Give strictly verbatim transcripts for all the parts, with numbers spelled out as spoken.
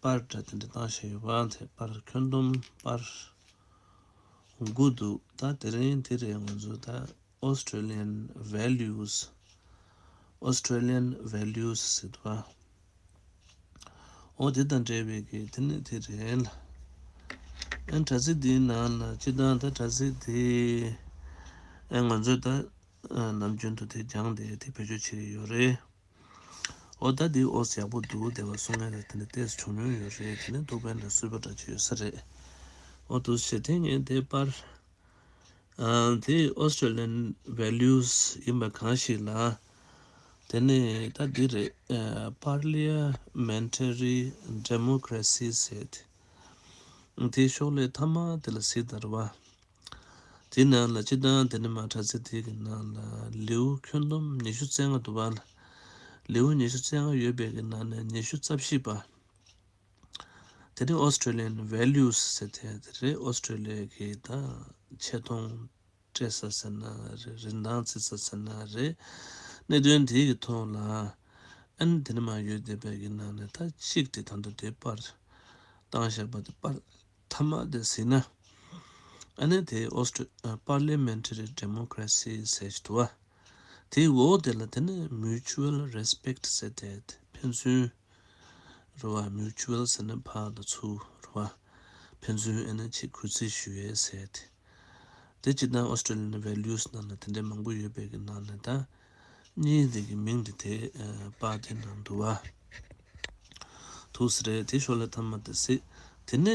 པར་འདྲ་དེ་འདྲ་བཏང་བཞག་ཡོད་པ། དེ་པར་ཁྱོན་བསྡོམས་པར་དགུ་འདུག་ད་དེ་རིང་དེ་རེད། ང་ཚོ་ད་Australian values, Australian values ཟེར་འདུག་པ། འོ་དེ་དང་འབྲེལ་བའི་གི་དེ་ནི་དེ་རེད་ལ། ཨན་དྲ་ཚིགས་འདིའི་ནང་ལ་སྤྱིར་བཏང་ད་དྲ་ཚིགས་འདི་ཨན་ང་ཚོས་ད་ཨ་ནམ་རྒྱུན་དུ་དེ་སྦྱངས་ཏེ་དེ་བེད་སྤྱོད་བྱེད་ཀྱི་ཡོད་རེད། འོ་ད་འདི་ཨོ་ཡག་པོ་འདུག་བསྡད་པ་གསུང་མཁན་ལ་དེ་འདྲ་ཏོག་ཙམ་བྱུང་མྱོང་ཡོད་རེད། དེ་ནི་ཐུགས་ཕན་ལ་གསོས་པ་འདྲ་ཅིག་ཡོད་ས་རེད། འོ་འདུག་སེ་དེ་ངས་དེ་པར་ཨ་དེ་Australian values ཡིན་པ་གང་ཞིག་ལ། དེ་ནས་ད་འདི་རེད། ཨ་Parliamentary Democracy ཟེར་དེ། དེའི་ཤོག་ལྷེ་མཐའ་མ་དེ་ལ་གཟིགས་དང་རེད་བ། དེའི་ནང་ལ་སྤྱིར་བཏང་དེ་ནས་མར་དྲ་ཚིགས་དེ་གི་ནང་ལ་ལེའུ་ཁྱོན་བསྡོམས་ཉི་ཤུ་རྩ་ལྔ་འདུག་པ་ལ། ལེའུ་ཉི་ཤུ་རྩ་ལྔ་ཡོད་པའི་གི་ནང་ནས་ཉི་ཤུ་རྩ་བཞི་པ། དེ་ནི་Australian values ཟེར་དེ་དེ་རེད། ཨོ་སི་ཀྲི་ལི་ཡ་གི་ད་ཆེ་མཐོང་སྤྲད་ས་ཟེར་ན་རེད། རིན་ཐང་བརྩི་ས་ཟེར་ན་རེད། གནད་དོན་དེའི་གི་ཐོག་ལ་ཨན་དེ་ནི་མ་ཡོད་བསྡད་པའི་གི་ནང་ནས་ད་གཅིག་དེ་ད་ལྟ་དེ་པར་བཏང་བཞག་པ་དེ་པར་མཐའ་མ་དེ་གཟིགས་ན། ཨ་ནི་དེ་ཨོ་སི་ཀྲི་ཨ་Parliamentary Democracy ཟེར་ཞིག་འདུག་བ། དེའི་འོག་དེ་ལ་དེ་ནི་Mutual Respect ཟེར་དེ་ཕན་ཚུན་རེད་བ། Mutual ཟེར་ན་ཕར་དང་ཚུར་རེད་བ། ཕན་ཚུན་ཨ་ནི་ཅིག་གུས་བརྩི་ཞུ་ཡས་ཟེར་དེ། དེ་སྤྱིར་བཏང་Australian values ནང་ལ་དེ་འདྲའི་མང་པོ་ཡོད་པའི་གི་ནང་ནས་ད་གཉིས་དེ་གི་མིང་དེ་དེ་ཨ་པར་དེ་ནང་འདུག་བ། འདུག་སེ་རེད། དེ་ཤོག་ལྷེ་མཐའ་མ་དེ་གཟིགས། དེ་ནས་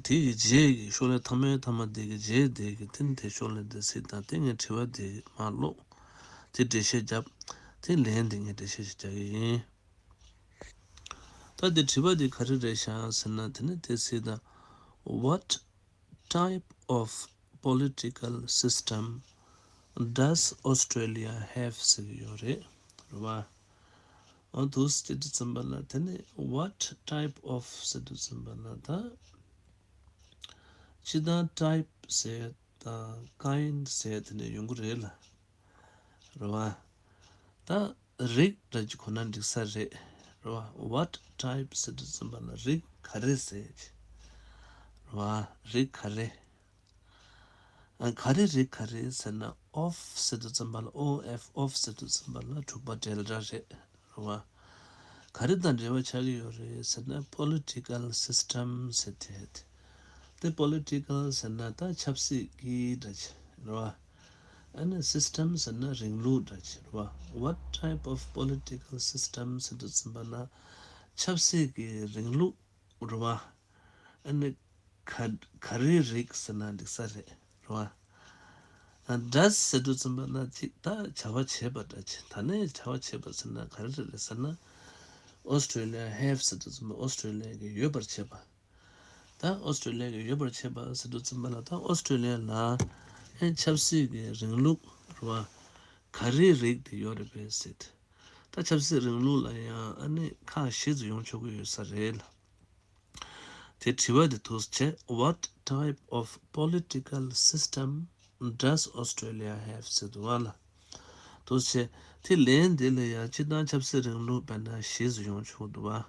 དེ་ཡི་རྗེས་ཀྱི་ཤོག་ལྷེ་མཐའ་མའི་མཐའ་མ་དེ་གི་རྗེས་དེ་གི་དེ་ནས་དེ་ཤོག་ལྷེ་དེ་གཟིགས་དང་། དེ་ངས་དྲི་བ་དེ་མར་ཀློག་དེ་འགྲེལ་བཤད་བརྒྱབ། དེ་ལན་དེ་ངས་འགྲེལ་བཤད་ཞིག་རྒྱག་གི་ཡིན། ད་དེ་དྲི་བ་དེ་ག་རེ་རེད་ཤག་ཟེར་ན། དེ་ནས་དེ་གཟིགས་དང་། What type of political system does Australia have ཟེར་གྱི་ཡོད་རེད། རེད་བ། འོ་འདུག་སེ་དེ་ཙམ་པ་ལ་དེ་ནས་what type of ཟེར་དུས་ཙམ་པ་ལ་ད་སྤྱིར་བཏང་type ཟེར་དང་kind ཟེར་དེ་འདྲ་ཡོང་གི་རེད་ལ། རེད་བ། ད་རིགས་འདྲ་ཅིག་གོ་ན་འགྲིག་ས་རེད། རེད་བ། What type ཟེར་དུས་ཙམ་པ་ལ་རིགས་ག་རེ་ཟེར། རེད་བ། རིགས་ག་རེ། ཨ་ག་རེ་རིགས་ག་རེ་ཟེར་ན། of ཟེར་དུས་ཙམ་པ་ལ། of of ཟེར་དུས་ཙམ་པ་ལ་དྲུག་པ་འབྲེལ་སྒྲ་རེད། རེད་བ། ག་རེ་དང་འབྲེལ་བ་ཆགས་ཀྱི་ཡོད་རེད་ཟེར་ན། Political system ཟེར་དེ། དེ་political ཟེར་ན་ད་ཆབ་སྲིད་ཀྱི་འདྲ་ཅིག་རེད་བ། ཨ་ནི་system ཟེར་ན་རིང་ལུགས་འདྲ་ཅིག་རེད་བ། What type of political system ཟེར་དུས་ཙམ་པ་ལ་ཆབ་སྲིད་ཀྱི་རིང་ལུགས་རེད་བ། ཨ་ནི་ག་ག་རེ་རིགས་ཟེར་ན་འགྲིག་ས་རེད། རེད་བ། ཨ་does ཟེར་དུས་ཙམ་པ་ན་ཅིག་ད་བྱ་བ་བྱེད་པ་འདྲ་ཅིག་ད་ནས་བྱ་བ་བྱེད་པ་ཟེར་ན་ག་རེ་རེད་ཟེར་ན། Australia have ཟེར་དུས་ཙམ་པ་ཨོ་སི་ཀྲི་ལི་ཡ་གིས་ཡོད་པར་བྱེད་པ། ད་ཨོ་སི་ཀྲི་ལི་ཡ་གིས་ཡོད་པར་བྱེད་པ་ཟེར་དུས་ཙམ་པ་ལ་ད་ཨོ་སི་ཀྲི་ལི་ཡ་ལ་ཨེ་ཆབ་སྲིད་ཀྱི་རིང་ལུགས་རེད་བ། ག་རེ་རིགས་དེ་ཡོད་རེད་པས་ཟེར། ད་ཆབ་སྲིད་རིང་ལུགས་ལ་ཡང་ཨ་ནི་ཁག་བཞི་ཙམ་ཡོང་ཆོག་གི་ཡོད་ས་རེད་ལ། དེ་དྲི་བ་དེ་འདུག་སེ་བྱས། What type of political system does Australia have ཟེར་འདུག་བ་ལ། འདུག་སེ་བྱས། དེ་ལན་དེ་ལ་ཡང་སྤྱིར་བཏང་ཆབ་སྲིད་རིང་ལུགས་དཔེར་ན་བཞི་ཙམ་ཡོང་ཆོག་འདུག་བ།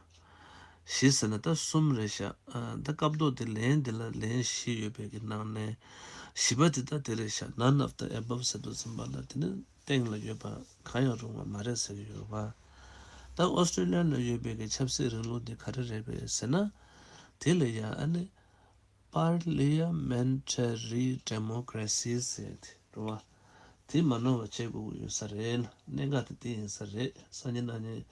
བཞི་ཟེར་ན་ད་གསུམ་རེད་ཤག་ཨ་ད་སྐབས་ཐོག་དེ་ལན་དེ་ལ་ལན་བཞི་ཡོད་པའི་གི་ནང་ནས་བཞི་པ་དེ་ད་དེ་རེད་ཤག None of the above ཟེར་དུས་ཙམ་པ་ལ་དེ་ནི་སྟེང་ལ་ཡོད་པ་གང་ཡང་རུང་བ་མ་རེད་ཟེར་གྱི་ཡོད་པ། ད་ཨོ་སི་ཀྲི་ལི་ཡ་ལ་ཡོད་པའི་གི་ཆབ་སྲིད་རིང་ལུགས་འདི་ག་རེ་རེད་པས་ཟེར་ན། དེ་ལ་ཡང་ཨ་ནི་Parliamentary Democracy ཟེར་དེ་རེད་བ། དེ་མ་ནོར་བ་བྱེད་དགོས་ཀྱི་ཡོད་ས་རེད་ལ། གནད་འགག་དེ་དེ་ཡིན་ས་རེད། སང་ཉིན་གནངས་ཉིན་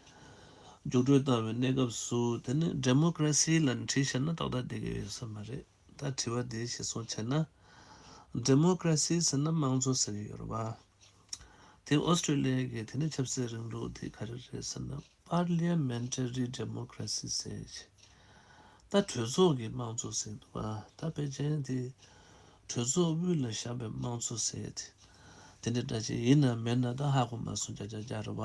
རྒྱུགས་སྤྲོད་བཏང་བའི་གནས་སྐབས་སུ་དེ་ནི་democracy ལབ་ནས་བྲིས་བཞག་ན་ཏག་ཏག་བསྡད་ཀྱི་ཡོད་ས་མ་རེད། ད་དྲི་བ་འདི་གཞིར་བཟུང་བྱས་ན། Democracy ཟེར་ན་དམངས་གཙོ་ཟེར་གྱི་ཡོད་རེད་བ། དེ་ཨོ་སི་ཀྲི་ལི་ཡ་གི་དེ་ནི་ཆབ་སྲིད་རིང་ལུགས་དེ་ག་རེ་རེད་ཟེར་ན། Parliamentary Democracy ཟེར་གྱི། ད་གྲོས་ཚོགས་ཀྱི་དམངས་གཙོ་ཟེར་གྱི་འདུག་བ། ད་ཕལ་ཆེར་དེ་གྲོས་ཚོགས་དབུས་ལ་བཞག་པའི་དམངས་གཙོ་ཟེར་དེ། དེ་འདྲ་འདྲ་ཅིག་ཡིན་ན་མིན་ན་ད་ཧ་གོ་མ་སོང་། བརྒྱ་ཆ་བརྒྱ་རེད་བ།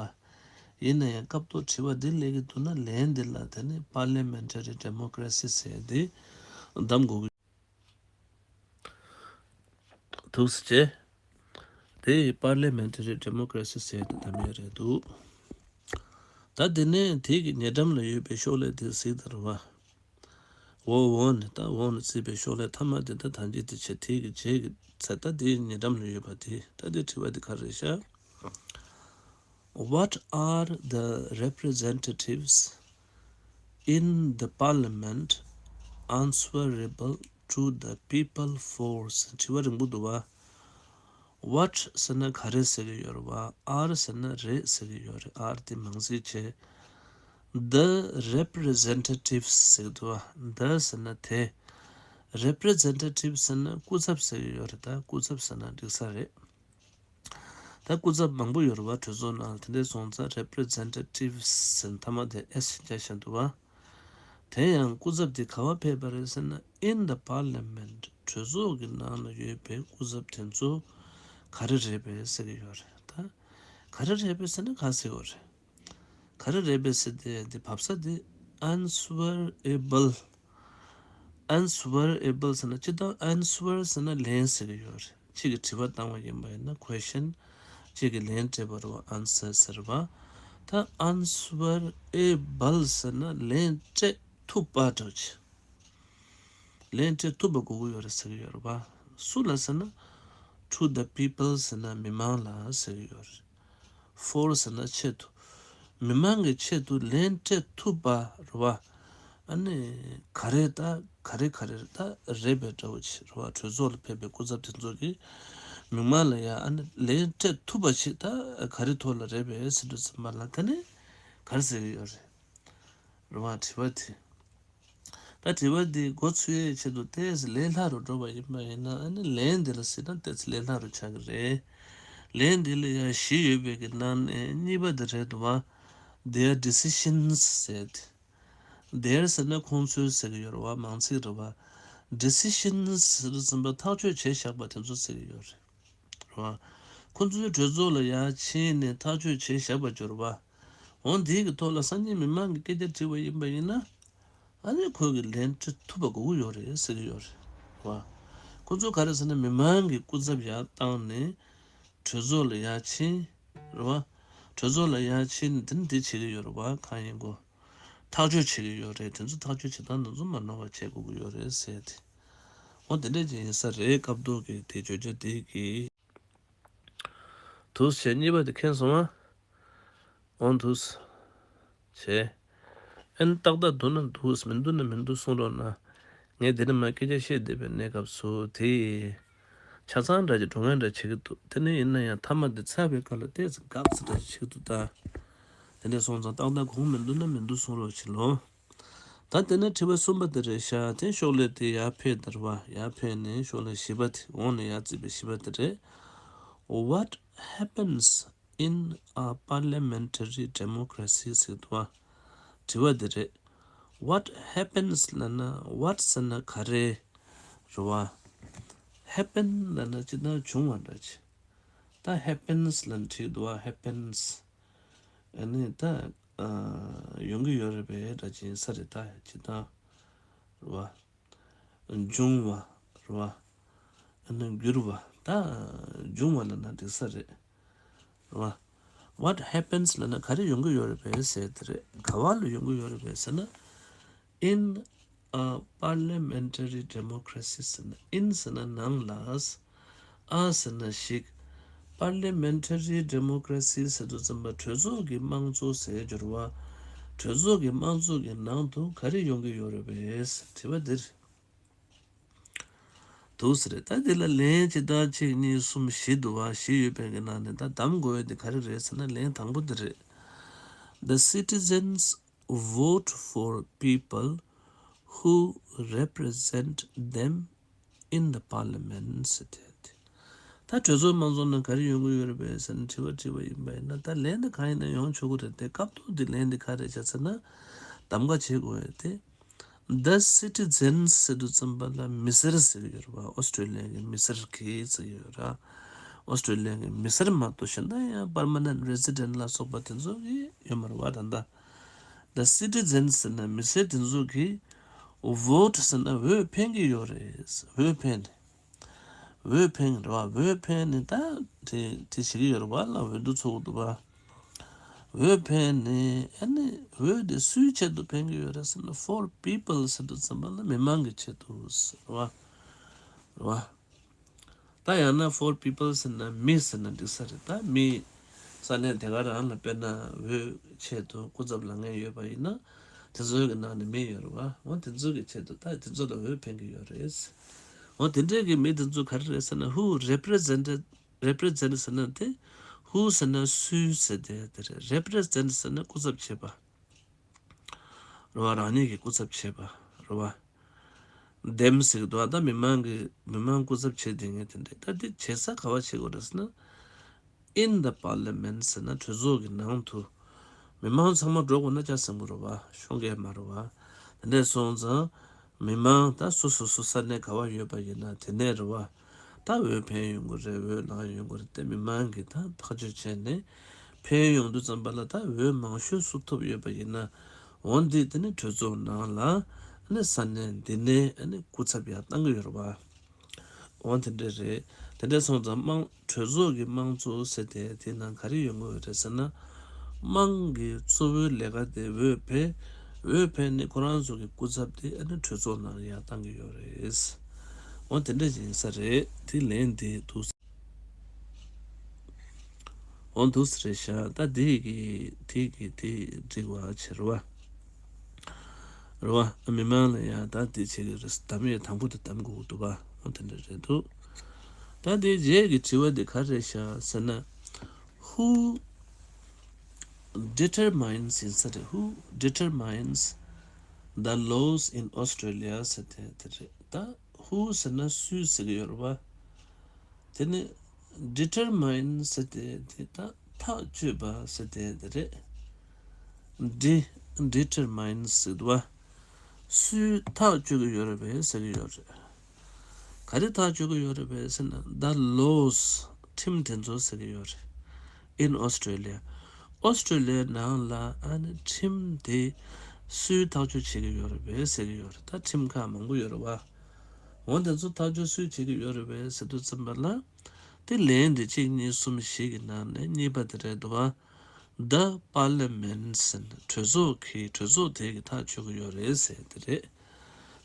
ཡིན་ན་ཡང་སྐབས་ཐོག་དྲི་བ་འདི་སླེབས་ཀྱི་འདུག་ན་ལན་འདི་ལ་དེ་ནི་Parliamentary Democracy ཟེར་དེ་གདམ་དགོས་ཀྱི་འདུག་ཟེར་བྱས། དེ་Parliamentary Democracy ཟེར་དེ་གདམ་ཡས་རེད་འདུག་ད་དེ་ནས་དེ་གི་ཉེ་འགྲམ་ལ་ཡོད་པའི་ཤོག་ལྷེ་དེ་གཟིགས་དང་རེད་བ། འོ་འོ་ནི་ད་འོ་ནི་བརྩིས་པའི་ཤོག་ལྷེ་མཐའ་མ་དེ་ད་ཐམས་ཅད་དེ་བྱེད་དེ་གི་བྱེད་ཀྱི་ཚེ་ད་དེ་ཉེ་འགྲམ་ལ་ཡོད་པ་དེ་ད་དེ་དྲི་བ་དེ་ག་རེ་ཤག What are the representatives in the parliament answerable to the people for? དྲི་བ་རིང་པོ་འདུག་བ། What ཟེར་ན་ག་རེ་ཟེར་གྱི་ཡོད་རེད་བ། Are ཟེར་ན་རེད་ཟེར་གྱི་ཡོད་རེད། Are དེ་མང་ཚིག་བྱས། The representatives ཟེར་གྱི་འདུག་བ། The ཟེར་ན་དེ། Representatives ཟེར་ན་སྐུ་ཚབ་ཟེར་གྱི་ཡོད་རེད། ད་སྐུ་ཚབ་ཟེར་ན་འགྲིག་ས་རེད། ད་སྐུ་ཚབ་མང་པོ་ཡོད་རེད་བ། གྲོས་ཚོགས་ནང་དེ་འདྲས་སོང་ཙང་representatives ཟེར་མཐའ་མ་དེ་S རྒྱག་བཞག་འདུག་བ། དེ་ཡང་སྐུ་ཚབ་དེ་ག་བ་ཕེབས་པ་རེད་ཟེར་ན། In the parliament གྲོས་ཚོགས་ཀྱི་ནང་ལ་ཡོད་པའི་སྐུ་ཚབ་དེ་ཚོ་ག་རེ་རེད་པས་ཟེར་གྱི་ཡོད་རེད། ད་ག་རེ་རེད་པས་ཟེར་ན་ག་ཟེར་གྱི་ཡོད་རེད། ག་རེ་རེད་པས་ཟེར་དེ་དེ་བབས་ས་དེ་answerable answerable ཟེར་ན་སྤྱིར་བཏང་answer ཟེར་ན་ལན་ཟེར་གྱི་ཡོད་རེད། གཅིག་གིས་དྲི་བ་བཏང་བ་ཡིན་པ་ཡིན་ན་question གཅིག་གིས་ལན་སྤྲད་པ་རེད་བ། answer ཟེར་བ། ད་answerable ཟེར་ན་ལན་སྤྲད་ཐུབ་པ་འདྲ་ཅིག་ལན་སྤྲད་ཐུབ་པ་དགོས་ཀྱི་ཡོད་རེད་ཟེར་གྱི་ཡོད་རེད་བ། སུ་ལ་ཟེར་ན་to the people ཟེར་ན་མི་མང་ལ་ཟེར་གྱི་ཡོད་རེད། for ཟེར་ན་ཆེད་དུ། མི་མང་གི་ཆེད་དུ་ལན་སྤྲད་ཐུབ་པ་རེད་བ། ཨ་ནི་ག་རེ་ད་ག་རེ་ག་རེ་ད་རེད་པས་འདྲ་བོ་ཅིག་རེད་བ། གྲོས་ཚོགས་ལ་ཕེབས་པའི་སྐུ་ཚབ་དེ་ཚོ་གིས་མི་མང་ལ་ཡང་ཨ་ནི་ལན་སྤྲད་ཐུབ་པ་ཞིག་ད་ག་རེ་ཐོག་ལ་རེད་པས་ཟེར་དུས་ཙམ་པ་ལ་ད་ནི་ག་རེ་ཟེར་གྱི་ཡོད་རེད། རེད་བ། དྲི་བ་དེ། ད་དྲི་བ་འདི་མགོ་ཚོས་ཡས་ཆེད་དུ་ཏོག་ཙམ་ལས་སླ་རུ་འགྲོ་བ་ཡིན་པ་ཡིན་ན། ཨ་ནི་ལན་འདི་ལ་གཟིགས་ན་ཏོག་ཙམ་ལས་སླ་རུ་ཆགས་ཀྱི་རེད། ལན་འདི་ལ་ཡང་བཞི་ཡོད་པའི་གི་ནང་ནས་གཉིས་པ་འདི་རེད་འདུག་བ། Their decisions ཟེར་ཏེ། Their ཟེར་ན་ཁོང་ཚོའི་ཟེར་གྱི་ཡོད་རེད་བ། མང་ཚིག་རེད་བ། Decisions ཟེར་དུས་ཙམ་པ་ཐག་གཅོད་བྱས་བཞག་པ་དེ་ཚོ་ཟེར་གྱི་ཡོད་རེད། རེད་བ། ཁོ་ཚོའི་གྲོས་ཚོགས་ལ་ཡར་ཕྱིན་ནས་ཐག་གཅོད་བྱས་བཞག་པ་འབྱོར་བ། འོ་འདིའི་གི་ཐོག་ལ་སང་ཉིན་མི་མང་གི་སྐད་ཆ་དྲིས་པ་ཡིན་པ་ཡིན་ན། ཨ་ནི་ཁོས་གི་ལན་སྤྲད་ཐུབ་པ་དགོས་ཀྱི་ཡོད་རེད་ཟེར་གྱི་ཡོད་རེད་བ། ཁོ་ཚོ་ག་རེ་ཟེར་ན་མི་མང་གི་སྐུ་ཚབ་ཡར་བཏང་ནས་གྲོས་ཚོགས་ལ་ཡར་ཕྱིན་རེད་བ། གྲོས་ཚོགས་ལ་ཡར་ཕྱིན་ནས་དེ་ནི་འདི་བྱེད་ཀྱི་ཡོད་རེད་བ། གང་ཡིན་དགོས། ཐག་གཅོད་བྱེད་ཀྱི་ཡོད་རེད། དེ་ཚོ་ཐག་གཅོད་བྱེད་སྟངས་དེ་ཚོ་མ་ནོར་བ་བྱེད་དགོས་ཀྱི་ཡོད་རེད་ཟེར་ཏེ། འོ་དེ་འདྲ་ཅིག་ཡིན་ས་རེད། སྐབས་ཐོག་གི་དེ་བརྗོད་བྱ་དེ་གི། འདུག་སེ་བྱས་གཉིས་པ་དེ་མཁྱེན་སོང་ཨ། འོ་འདུག་སེ་བྱས། ཨན་ཏག་ཏག་འདུག་ན་འདུག་མི་འདུག་ན་མི་འདུག་གསུང་རོགས་གནང་། ངས་འདི་ནས་མར་སྐད་ཆ་བཤད་བསྡད་པའི་གནས་སྐབས་སུ་དེ། ཆ་ཚང་འདྲ་ཅིག་འགྲོ་མཁན་འདྲ་བྱེད་ཀྱི་འདུག་དེ་ནས་ཡིན་ན་ཡང་མཐའ་མ་དེ་ཚར་བའི་སྐབས་ལ་ཏོག་ཙམ་འགག་ཙམ་འདྲ་ཅིག་བྱེད་ཀྱི་འདུག་ད། དེ་འདྲ་སོང་ཙང་ཏག་ཏག་དགོངས་མི་འདུག་ན་མི་འདུག་གསུང་རོགས་བྱེད་ལོ། ད་དེ་ནས་དྲི་བ་གསུམ་པ་དེ་རེད་ཤག་དེ་ཤོག་ལྷེ་དེ་ཡར་ཕེབས་དར་བ་ཡར་ཕེབས་ནས་ཤོག་ལྷེ་བཞི་པ་དེ་འོག་ནས་ཡར་བརྩིས་པའི་བཞི་པ་དེ་རེད། What happens in a parliamentary democracy ཟེར་འདུག་བ། དྲི་བ་དེ་རེད། What happens ལབ་ན་what ཟེར་ན་ག་རེ་རེད་བ། Happen ལབ་ན་ཅི་ལྟར་བྱུང་བ་འདྲ་ཅིག་ད་happens ལབ་ན་འགྲིག་འདུག་བ། Happens ཨ་ནི་ད་ཨ་ཡོང་གི་ཡོད་རེད་པས་འདྲ་ཅིག་ཡིན་ས་རེད། ད་ཅི་ད་རེད་བ། འབྱུང་བ་རེད་བ། ཨ་ནི་འགྱུར་བ། ད་འབྱུང་བ་ལབ་ན་འགྲིག་ས་རེད། རེད་བ། What happens ལབ་ན་ག་རེ་ཡོང་གི་ཡོད་རེད་པས་ཟེར་དེ་རེད། ག་བ་ལ་ཡོང་གི་ཡོད་རེད་པས་ཟེར་ན། In a parliamentary democracy ཟེར་ན་in ཟེར་ན་ནང་ལ། a ཟེར་ན་ཞིག Parliamentary democracy ཟེར་དུས་ཙམ་པ་གྲོས་ཚོགས་ཀྱི་དམངས་གཙོ་ཟེར་སྦྱོར་བ། གྲོས་ཚོགས་ཀྱི་དམངས་གཙོ་གི་ནང་དུ་ག་རེ་ཡོང་གི་ཡོད་རེད་པས་དྲི་བ་འདིར། འདུག་ཟེར་རེད། ད་འདི་ལ་ལན་ཅི་ལྟར་གཅིག་གཉིས་གསུམ་བཞི་འདུག་བ། བཞི་ཡོད་པའི་གི་ནང་ནས་ད་གདམ་དགོས་ཡོད་དེ་ག་རེ་རེད་ཟེར་ན་ལན་དང་པོ་འདི་རེད། The citizens vote for people who represent them in the parliament ཟེར་ཏེ། ད་གྲོས་ཚོགས་དམངས་གཙོ་ནང་ག་རེ་ཡོང་གི་ཡོད་རེད་པས་ཟེར་ནས་དྲི་བ་དྲིས་པ་ཡིན་པ་ཡིན་ན་ད་ལན་དེ་གང་ཡིན་ན་ཡོང་ཆོག་གི་རེད་དེ། སྐབས་ཐོག་འདི་ལན་དེ་ག་རེ་བྱ་ཟེར་ན་གདམ་ག་བྱེད་དགོས་ཡོད་དེ། The citizens ཟེར་དུས་ཙམ་པ་ལ་མི་སེར་ཟེར་གྱི་ཡོད་རེད་པ། ཨོ་སི་ཀྲོ་ལི་ཡ་གི་མི་སེར་གྱིས་ཟེར་གྱི་ཡོད་རེད། ཨོ་སི་ཀྲོ་ལི་ཡ་གི་མི་སེར་མ་གཏོགས་གཞན་དག་ཡང་permanent resident ལ་སོགས་པ་དེ་ཚོ་གི་ཡོད་མ་རེད་པ། ད་ལྟ་The citizens ཟེར་ན་མི་སེར་དེ་ཚོ་གིས་vote ཟེར་ན་འོས་འཕེན་གྱི་ཡོད་རེད། འོས་འཕེན། འོས་འཕེན་རེད་པ། འོས་འཕེན་ནས་ད་དེ་དེ་བྱེད་ཀྱི་ཡོད་རེད་པ། ལ་འོས་བསྡུ་ཚོགས་འདུག་པ། འོས་འཕེན་ནས་ཨ་ནི་འོས་དེ་སུའི་ཆེད་དུ་འཕེན་གྱི་ཡོད་རེད་ཟེར་ན། for people ཟེར་དུས་ཙམ་པ་ལ་མི་མང་གི་ཆེད་དུ་ཟེར་བ། རེད་བ། ད་ཡང་ན་for people ཟེར་ན་མི་ཟེར་ན་འགྲིག་ས་རེད། ད་མི་ས་གནས་དེ་ག་རང་ལ་དཔེར་ན་འོས་ཆེད་དུ་སྐུ་ཚབ་ལངས་མཁན་ཡོད་པ་ཡིན་ན། དེ་ཚོའི་གི་ནང་ནས་མི་ཡོད་རེད་བ། འོ་དེ་ཚོའི་གི་ཆེད་དུ་ད་དེ་ཚོ་ལ་འོས་འཕེན་གྱི་ཡོད་རེད། འོ་དེ་འདྲའི་གི་མི་དེ་ཚོ་ག་རེ་རེད་ཟེར་ན། who represented represent ཟེར་ན་དེ། who ཟེར་ན་སུའི་ཟེར་དེ་དེ་རེད། represent ཟེར་ན་སྐུ་ཚབ་བྱེད་པ་རེད་བ། རང་ཉིད་ཀྱི་སྐུ་ཚབ་བྱེད་པ་རེད་བ། them ཟེར་གི་འདུག་བ། ད་མི་མང་གི་མི་མང་སྐུ་ཚབ་བྱེད་དེ་ངས་དེ་འདྲ། ད་འདི་བྱེད་ས་ག་བ་བྱེད་དགོས་རེད་ཟེར་ན། in the parliament ཟེར་ན་གྲོས་ཚོགས་ཀྱི་ནང་དུ་མི་མང་ཚང་མ་འགྲོ་དགོས་ན་ཅག་ཟིན་པོ་རེད་བ། ཤོང་གི་མ་རེད་བ། དེ་འདྲ་སོང་ཙང་མི་མང་ད་སོ་སོ་སོ་ས་གནས་ག་བ་ཡོད་པ་ཡིན་ན་དེ་ནས་རེད་བ། ད་འོས་འཕེན་ཡོང་གི་རེད། འོས་ལངས་ཡོང་གི་རེད། དེ་མི་མང་གིས་ད་ཐག་གཅོད་བྱས་ནས་འཕེན་ཡོང་དུས་ཙམ་པ་ལ་ད་འོས་མང་ཤོས་སུ་ཐོབ་ཡོད་པ་ཡིན་ན། འོ་འདི་དེ་ནས་གྲོས་ཚོགས་ནང་ལ་ཨ་ནི་ས་གནས་འདི་ནས་ཨ་ནི་སྐུ་ཚབ་ཡར་བཏང་གི་ཡོད་རེད་བ། འོ་དེ་འདྲ་རེད། དེ་འདྲ་སོང་ཙང་དམངས་གྲོས་ཚོགས་ཀྱི་དམངས་གཙོ་ཟེར་དེ་དེ་ནང་ག་རེ་ཡོང་གི་ཡོད་རེད་ཟེར་ན། དམངས་ཀྱི་གཙོ་བོའི་ལས་ཀ་དེ་འོས་འཕེན། འོས་འཕེན་ནས་ཁོ་རང་ཚོ་གི་སྐུ་ཚབ་དེ་ཨ་ནི་གྲོས་ཚོགས་ནང་ཡར་བཏང་གི་ཡོད་རེད། འོ་དེ་འདྲ་ཡིན་ས་རེད། དེ་ལན་དེ་འདུག་འོ་འདུག་ས་རེད་ཤག་ད་དེ་གི་དེ་གི་དེ་འགྲིག་པ་བྱེད་རེད་བ། རེད་བ། མི་མང་ལ་ཡང་ད་དེ་བྱེད་ཀྱི་རེད། གདམ་ཡས་དང་པོ་དེ་གདམ་དགོས་འདུག་བ། འོ་དེ་འདྲ་རེད་འདུག་ད་དེ་རྗེས་ཀྱི་དྲི་བ་དེ་ག་རེ་རེད་ཤག་ཟེར་ན། who determines ཡིན་ས་རེད། who determines the laws in Australia ཟེར་དེ་དེ་རེད། ད་who ཟེར་ན་སུས་ཟེར་གྱི་ཡོད་རེད་བ། དེ་ནི་determine ཟེར་དེ་དེ་ད་ཐག་གཅོད་པ་ཟེར་དེ་དེ་རེད། de determine ཟེར་བ། སུས་ཐག་གཅོད་ཀྱི་ཡོད་རེད་པས་ཟེར་གྱི་ཡོད་རེད། ག་རེ་ཐག་གཅོད་ཀྱི་ཡོད་རེད་པས་ཟེར་ན། the laws ཁྲིམས་དེ་ཚོ་ཟེར་གྱི་ཡོད་རེད། in Australia ཨོ་སི་ཀྲོ་ལི་ཡའི་ནང་ལ་ཨ་ནི་ཁྲིམས་དེ་སུས་ཐག་གཅོད་བྱེད་ཀྱི་ཡོད་རེད་པས་ཟེར་གྱི་ཡོད་རེད། ད་ཁྲིམས་ཁག་མང་པོ་ཡོད་རེད་བ། འོ་དེ་ཚོ་ཐག་གཅོད་སུས་བྱེད་ཀྱི་ཡོད་རེད་པས་ཟེར་དུས་ཙམ་པ་ལ། དེ་ལན་དེ་གཅིག་གཉིས་གསུམ་བཞི་གི་ནང་ནས་གཉིས་པ་དེ་རེད་འདུག་བ། The parliament ཟེར་ན་གྲོས་ཚོགས་ཀྱི་གྲོས་ཚོགས་དེ་གི་ཐག་གཅོད་ཀྱི་ཡོད་རེད་ཟེར་དེ་རེད།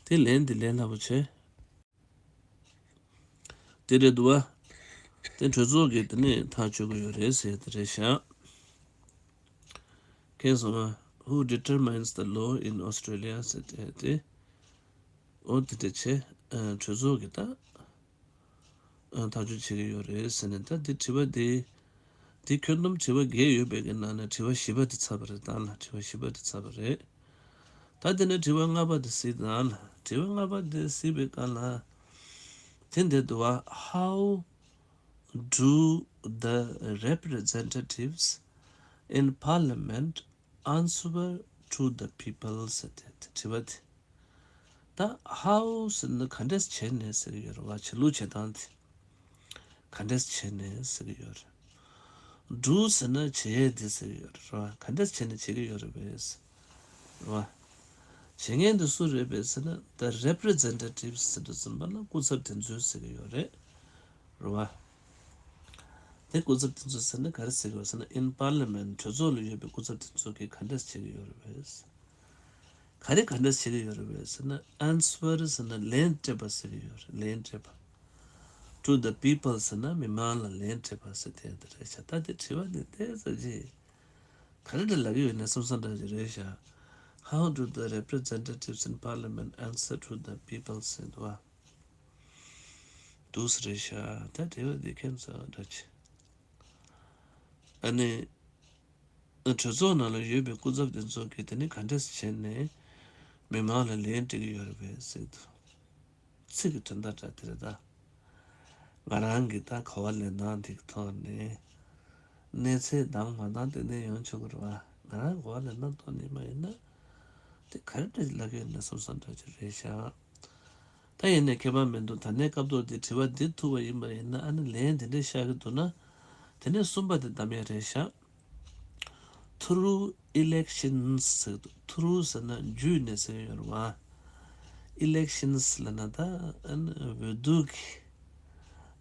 དེ་ལན་དེ་ལན་སླ་པོ་བྱས། དེ་རེད་འདུག་བ། དེ་གྲོས་ཚོགས་ཀྱིས་དེ་ནས་ཐག་གཅོད་ཀྱི་ཡོད་རེད་ཟེར་དེ་རེད་ཤག་མཁྱེན་སོང་ང་། Who determines the law in Australia ཟེར་དེ་དེ། འོ་དེ་འདྲ་བྱས། ཨ་གྲོས་ཚོགས་ཀྱིས་ད་ཨ་ཐག་གཅོད་བྱེད་ཀྱི་ཡོད་རེད་ཟེར་ནས། ད་འདི་དྲི་བ་འདི་འདི་ཁྱོན་བསྡོམས་དྲི་བ་བརྒྱད་ཡོད་པའི་གི་ནང་ནས་དྲི་བ་བཞི་པ་དེ་ཚར་བ་རེད། ད་ལ་དྲི་བ་བཞི་པ་དེ་ཚར་བ་རེད། ད་དེ་ནས་དྲི་བ་ལྔ་པ་དེ་གཟིགས་དང་། དྲི་བ་ལྔ་པ་དེ་གཟིགས་པའི་སྐབས་ལ་དེ་འདྲ་འདུག་བ། How do the representatives in parliament answer to the people ཟེར་ཏེ་དྲི་བ་དེ། ད་how ཟེར་ན་ག་འདྲས་བྱས་ནས་ཟེར་གྱི་ཡོད་རེད་བ། བྱེད་ལུགས་བྱེད་སྟངས་དེ་ག་འདྲས་བྱས་ནས་ཟེར་གྱི་ཡོད་རེད། Do ཟེར་ན་བྱེད་ཡས་དེ་ཟེར་གྱི་ཡོད་རེད་བ། ག་འདྲས་བྱས་ནས་བྱེད་ཀྱི་ཡོད་རེད་པས། རེད་བ། བྱེད་མཁན་དེ་སུ་རེད་པས་ཟེར་ན། the representatives ཟེར་དུས་ཙམ་པ་ལ་སྐུ་ཚབ་དེ་ཚོ་ཟེར་གྱི་ཡོད་རེད། རེད་བ། དེ་སྐུ་ཚབ་དེ་ཚོ་ཟེར་ན་ག་རེ་ཟེར་གྱི་ཡོད་ཟེར་ན། in parliament གྲོས་ཚོགས་ལ་ཡོད་པའི་སྐུ་ཚབ་དེ་ཚོ་གིས་ག་འདྲས་བྱེད་ཀྱི་ཡོད་རེད་པས། ག་རེ་ག་འདྲས་བྱེད་ཀྱི་ཡོད་རེད་པས་ཟེར་ན། answer ཟེར་ན་ལན་སྤྲད་པ་ཟེར་གྱི་ཡོད་རེད། ལན་སྤྲད་པ། to the people ཟེར་ན་མི་མང་ལ་ལན་སྤྲད་པ་ཟེར་དེ་འདི་རེད་ཤག་ད་དེ་དྲི་བ་འདི་ཏོག་ཙམ་ཅིག་ག་རེ་འདྲ་ལབ་ཀྱི་ཡོད་ན་བསམ་བསམ་འདྲ་ཅིག་རེད་ཤག How do the representatives in parliament answer to the people ཟེར་འདུག་བ། འདུག་སེ་རེད་ཤག་ད་དྲི་བ་འདི་ཁྱད་མཚར་འདྲ་ཅིག་ཨ་ནི། གྲོས་ཚོགས་ནང་ལ་ཡོད་པའི་སྐུ་ཚབ་དེ་ཚོ་གིས་དེ་ནི་ག་འདྲས་བྱས་ནས་མི་མང་ལ་ལན་སྤྲད་ཀྱི་ཡོད་རེད་པས་ཟེར་འདུག་ཚིག་གི་དོན་དག་འདྲ་དེ་རེད་ད། ང་རང་གི་ད་གོ་བ་ལེན་སྟངས་དེ་གི་ཐོག་ནས་གནས་ཚད་འདང་མ་འདང་དེ་ནས་ཡོང་ཆོག་གི་རེད་བ། ང་རང་གོ་བ་ལེན་སྟངས་ཐོག་ནས་མ་ཡིན་ན་དེ་ག་རེ་འདྲ་ལབ་ཀྱི་ཡོད་ན་བསམ་བསམ་འདྲ་ཅིག་རེད་ཤག་ད་ཡིན་ནའི་ཁྱད་པར་མི་འདུག་ད་ལྟའི་སྐབས་ཐོག་འདི་དྲི་བ་འདི་ཐུག་པ་ཡིན་པ་ཡིན་ན། ཨ་ནི་ལན་དེ་འདྲས་ཤར་གྱི་འདུག་ན། དེ་ནས་གསུམ་པ་དེ་གདམ་ཡ་རེད་ཤག Through elections ཟེར་གྱི་འདུག Through ཟེར་ན་བརྒྱུད་ནས་ཟེར་གྱི་ཡོད་རེད་བ། elections ལབ་ན་ད་ཨ་ནི་འོས་བསྡུ་གི་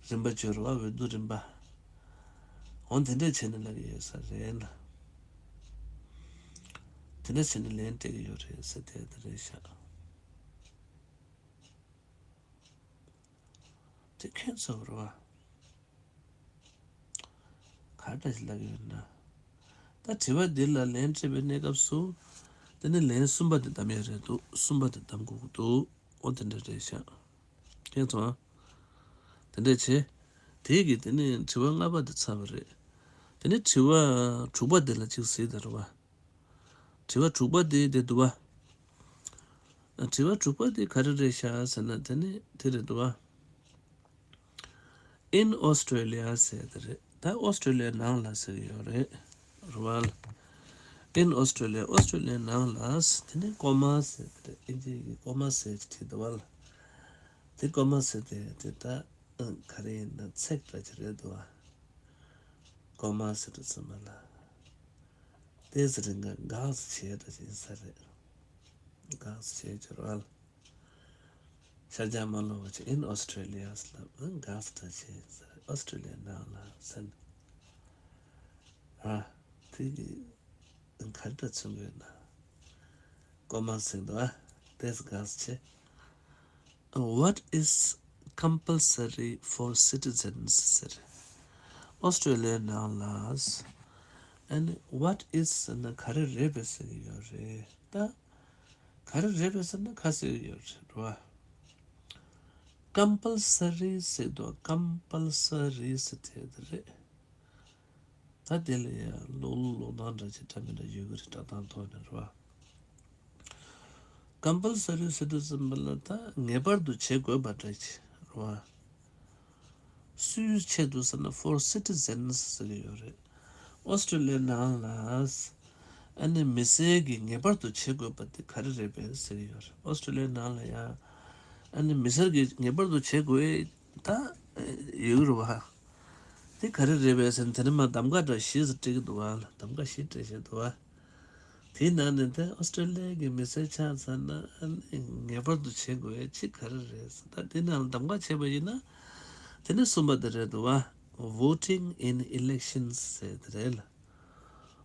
རིམ་པ་བརྗོད་རེད་བ། འོས་བསྡུ་རིམ་པ། འོ་དེ་འདྲས་བྱས་ནས་ལབ་ཀྱི་ཡོད་ས་རེད་ལ། དེ་འདྲ་བྱས་ནས་ལན་སྤྲད་ཀྱི་ཡོད་རེད་ཟེར་དེ་དེ་རེད་ཤག་དེ་ཁྱོད་ཚོ་རེད་བ། ག་འདྲ་ཞིག་ལབ་ཡོད་ན། ད་དྲི་བ་འདི་ལ་ལན་སྤྲད་པའི་གནས་སྐབས་སུ། དེ་ནི་ལན་གསུམ་པ་དེ་གདམ་ཡ་རེད་འདུག་གསུམ་པ་དེ་གདམ་དགོས་ཀྱི་འདུག་འོ་དེ་འདྲ་རེད་ཤག་ཁྱེད་ཚོ། དེ་འདྲ་བྱས། དེ་གི་དེ་ནི་དྲི་བ་ལྔ་པ་དེ་ཚར་བ་རེད། དེ་ནི་དྲི་བ་དྲུག་པ་དེ་ལ་གཅིག་གཟིགས་དང་རེད་བ། དྲི་བ་དྲུག་པ་དེ་དེ་འདུག་བ། དྲི་བ་དྲུག་པ་དེ་ག་རེ་རེད་ཤག་ཟེར་ན་དེ་ནི་དེ་རེད་འདུག་བ། In Australia ཟེར་དེ་རེད། ད་ཨོ་སི་ཀྲོ་ལི་ཡ་ནང་ལ་ཟེར་གྱི་ཡོད་རེད། རེད་བ། In Australia ཨོ་སི་ཀྲོ་ལི་ཡ་ནང་ལ་དེ་ནི་ཀོ་མ་ཟེར་དེ་རེད། ཨིན་ཇི་གི་ཀོ་མ་ཟེར་བྲིས་འདུག་བ། དེ་ཀོ་མ་ཟེར་དེ་དེ་ད་ག་རེ་ཡིན་ན་ཚེག་འདྲ་ཅིག་རེད་འདུག་བ། ཀོ་མ་ཟེར་དུས་ཙམ་པ་ལ། ཏོག་ཙམ་རིང་ག་འགག་ཙམ་བྱས་འདྲ་ཅིག་ཡིན་ས་རེད། འགག་ཙམ་བྱས་ཀྱི་རེད་བ། ཤར་རྒྱག་མ་ལོག་པ་ཅིག་In Australia ཟེར་ལབ་ན་འགག་ཙམ་འདྲ་ཅིག་ཡིན་ས་རེད། ཨོ་སི་ཀྲོ་ལི་ཡ་ནང་ལ་ཟེར་ན། ཨ། དེ་གི་ག་འདྲ་མཚོན་དགོས་ན། ཀོ་མ་ཟེར་འདུག་ཨ། ཏོག་ཙམ་འགག་ཙམ་བྱས། What is compulsory for citizens ཟེར། ཨོ་སི་ཀྲོ་ལི་ཡ་ནང་ལ། And what is ཟེར་ན་ག་རེ་རེད་པས་ཟེར་གྱི་ཡོད་རེད་ད། ག་རེ་རེད་པས་ཟེར་ན་ཁ་ཟེར་གྱི་ཡོད་རེད་རེད་བ། ཀམ་པལ་སི་རི་ཟེར་དུས་ཀམ་པལ་སི་རི་ཟེར་དེ་དེ་རེད། ད་དེ་ལ་ཡང་ལོག་ལོག་ལོག་སྟངས་འདྲ་ཅིག་འདྲ་མི་འདྲ་ཡོད་ཀྱི་རེད། སྒྲ་གདངས་ཐོག་ནས་རེད་བ། ཀམ་པལ་སི་རི་ཟེར་དུས་ཙམ་པ་ལ་ད་ངེས་པར་དུ་བྱེད་དགོས་པ་འདྲ་ཅིག་རེད་བ། སུའི་ཆེད་དུ་ཟེར་ན་for citizens ཟེར་གྱི་ཡོད་རེད། ཨོ་སི་ཀྲོ་ལི་ཡ་ནང་ལ་ཨ་ནི་མི་སེར་གྱིས་ངེས་པར་དུ་བྱེད་དགོས་པ་དེ་ག་རེ་རེད་པས་ཟེར་གྱི་ཡོད་རེད། ཨོ་སི་ཀྲོ་ལི་ཡ་ནང་ལ་ཡང་ཨ་ནི་མི་སེར་གྱིས་ངེས་པར་དུ་བྱེད་དགོས་ད་ཡོད་རེད་བ། དེ་ག་རེ་རེད་པས་ཟེར་ན་དེ་ནི་མ་གདམ་ག་འདྲ་བཞི་ཙམ་སྤྲད་ཀྱི་འདུག་བ། གདམ་ག་བཞི་སྤྲད་བཞག་འདུག་བ། དེའི་ནང་ནས་ད་ཨོ་སི་ཀྲོ་ལི་ཡ་གི་མི་སེར་ཆགས་ཚར་ན་ཨ་ནི་ངེས་པར་དུ་བྱེད་དགོས་ཡ་གཅིག་ག་རེ་རེད་ཟེར། ད་དེ་ནང་གདམ་ག་བྱས་པ་ཡིན་ན་དེ་ནི་གསུམ་པ་དེ་རེད་འདུག་བ། Voting in elections ཟེར་དེ་རེད་ལ།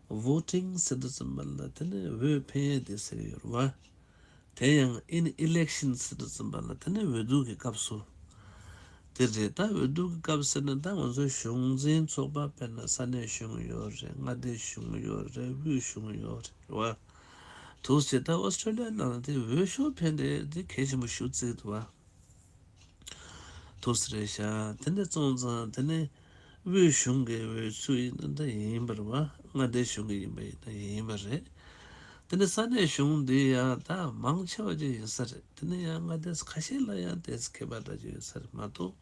Voting ཟེར་དུས་ཙམ་པ་ལ་དེ་ནི་འོས་འཕེན་ཡ་དེ་ཟེར་གྱི་ཡོད་རེད་བ། དེ་ཡང་in elections ཟེར་དུས་ཙམ་པ་ལ་དེ་ནི་འོས་བསྡུ་གི་སྐབས་སུ། དེ་རེད། ད་འོས་བསྡུ་གི་སྐབས་ཟེར་ན་ད་ང་ཚོའི་གཞུང་འཛིན་ཚོགས་པ་དཔེར་ན་ས་གནས་གཞུང་ཡོད་རེད། མངའ་སྡེ་གཞུང་ཡོད་རེད། དབུས་གཞུང་ཡོད་རེད་བ། འདུག་སེ་ད་ཨོ་སི་ཀྲོ་ལི་ཡ་ནང་ལ་དེ་འོས་ཤོག་འཕེན་དེ་དེ་གལ་ཆེན་པོ་ཞེ་པོ་བརྩི་གི་འདུག་བ། འདུག་སེ་རེད་ཤག་དེ་འདྲ་སོང་ཙང་དེ་ནི་དབུས་གཞུང་གི་འོས་ཚུད་ཡིན་ན་ད་ཡིན་པ་རེད་བ། མངའ་སྡེ་གཞུང་གི་ཡིན་པ་ཡིན་ན་ཡིན་པ་རེད། དེ་ནི་ས་གནས་གཞུང་འདི་ཡང་ད་མང་ཆེ་བ་ཅིག་ཡིན་ས་རེད། དེ་ནི་ཡང་མངའ་སྡེ་ཁ་ཤས་ལ་ཡང་ཏོག་ཙམ་ཁྱད་པར་འདྲ་ཅིག་ཡོད་ས་རེད་མ་གཏོགས།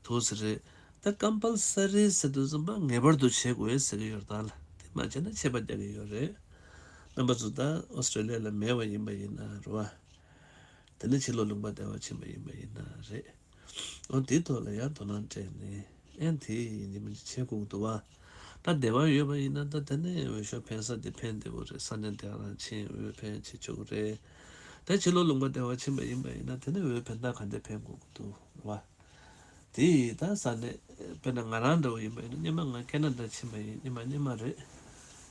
འདུག་སེ་རེད། ད་ཀམ་པལ་སི་རི་ཟེར་དུས་ཙམ་པ་ངེས་པར་དུ་བྱེད་དགོས་ཟེར་གྱི་ཡོད་རེད་ད་ལ། དེ་མ་བྱས་ན་ཆད་པ་རྒྱག་གི་ཡོད་རེད། རྣམ་པ་ཚོ་ད་ཨོ་སི་ཀྲོ་ལི་ཡ་ལ་མེད་པ་ཡིན་པ་ཡིན་ན་རེད་བ། དེ་ནས་ཕྱི་ལོགས་ལུང་པ་བདེ་བ་ཕྱིན་པ་ཡིན་པ་ཡིན་ན་རེད། འོ་དེའི་ཐོག་ལ་ཡང་དོ་སྣང་སྤྲད་ནས་ཨེ་དེ་ཡིན་གཅིག་མིན་གཅིག་བྱེད་དགོས་འདུག་བ། ད་བདེ་བ་ཡོད་པ་ཡིན་ན་ད་དེ་ནས་འོས་ཤོག་འཕེན་ས་དེ་འཕེན་བདེ་པོ་རེད། ས་གནས་དེ་རང་ཕྱིན་འོས་འཕེན་བྱེད་ཆོག་གི་རེད། ད་ཕྱི་ལོགས་ལུང་པ་བདེ་བ་ཕྱིན་པ་ཡིན་པ་ཡིན་ན་དེ་ནས་འོས་འཕེན་སྟངས་ག་འདྲ་འཕེན་དགོས་ཀྱི་འདུག་བ། དེ་ཡིས་ད་ས་གནས་དཔེར་ན་ང་རང་འདྲ་བོ་ཡིན་པ་ཡིན་ན་སྔོན་མ་ང་ཁེ་ན་ཌ་ཕྱིན་པ་ཡིན། སྔོན་མ་སྔོན་མ་རེད།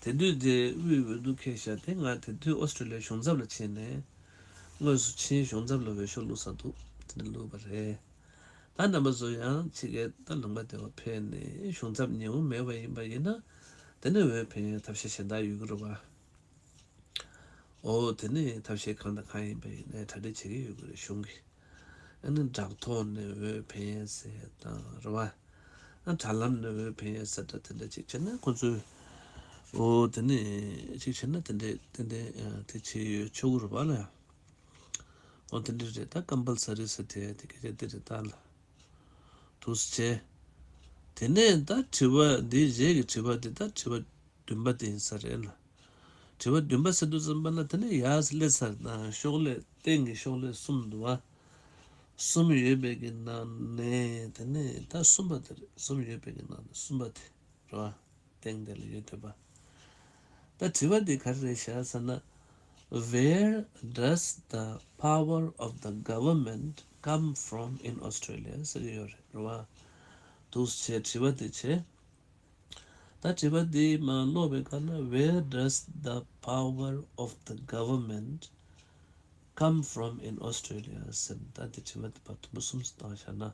དེ་དུས་དེ་དབུས་འོས་བསྡུ་འཁེལ་ཤག་དེ་ང་དེ་དུས་ཨོ་སི་ཀྲོ་ལི་ཡའི་གཞུང་ཚབ་ལ་ཕྱིན་ནས། དངོས་སུ་ཕྱིན་གཞུང་ཚབ་ལ་འོས་ཤོག་བླུགས་ས་འདུག་དེ་ནས་བླུགས་པ་རེད། ད་རྣམ་པ་ཚོ་ཡང་ཕྱི་རྒྱལ་ད་ལུང་པ་བདེ་བ་ཕེབས་ནས་གཞུང་ཚབ་ཉེ་བོ་མེད་པ་ཡིན་པ་ཡིན་ན། དེ་ནས་འོས་འཕེན་ཡའི་ཐབས་ཤེས་གཞན་དག་ཡོད་ཀྱི་རེད་བ། འོ་དེ་ནས་ཐབས་ཤེས་གང་དང་གང་ཡིན་པ་ཡིན་ནའི་གྲ་སྒྲིག་བྱེད་ཀྱི་ཡོད་ཀྱི་རེད་གཞུང་གིས། ཨ་ནི་བསྒྲགས་ཐོག་ནས་འོས་འཕེན་ཡས་ཟེར་དང་རེད་བ། ཨ་དྲ་ལམ་ནས་འོས་འཕེན་ཡས་ཟེར་འདྲ་དེ་འདྲ་ཅིག་བྱས་ན་ཁོ་ཚོས། འོ་དེ་ནས་ཅིག་བྱས་ན་དེ་འདྲས་དེ་འདྲས་དེ་བྱས་ཡོད་ཆོག་གི་རེད་བ་ལ། འོ་དེ་འདྲས་རེད། ད་ཀམ་པལ་སི་རི་ཟེར་དེ་དེ་སྐད་ཆ་དེ་རེད་ད་ལ། འདུག་སེ་བྱས། དེ་ནས་ད་དྲི་བ་འདི་རྗེས་ཀྱི་དྲི་བ་འདི་ད་དྲི་བ་བདུན་པ་དེ་ཡིན་ས་རེད་ལ། དྲི་བ་བདུན་པ་ཟེར་དུས་ཙམ་པ་ལ་དེ་ནས་ཡར་སླེབས་ཚར་དང་ཤོག་ལྷེ་སྟེང་གི་ཤོག་ལྷེ་གསུམ་འདུག་བ། གསུམ་ཡོད་པའི་གི་ནང་ནས་དེ་ནས་ད་གསུམ་པ་དེ་རེད། གསུམ་ཡོད་པའི་གི་ནང་ནས་གསུམ་པ་དེ་རེད་བ། སྟེང་དེ་ལ་ཡོད་དེ་བ། ད་དྲི་བ་འདི་ག་རེ་རེད་ཤག་ཟེར་ན། Where does the power of the government come from in Australia ཟེར་གྱི་ཡོད་རེད་རེད་བ། འདུག་སེ་བྱས་དྲི་བ་འདི་བྱས། ད་དྲི་བ་འདི་མར་ཀློག་པའི་ཁ་ན། Where does the power of the government come from in Australia? ཟེར་ནས་ད་འདི་དྲི་བ་འདི་བར་དུམ་བུ་གསུམ་བཏང་བཞག་ན།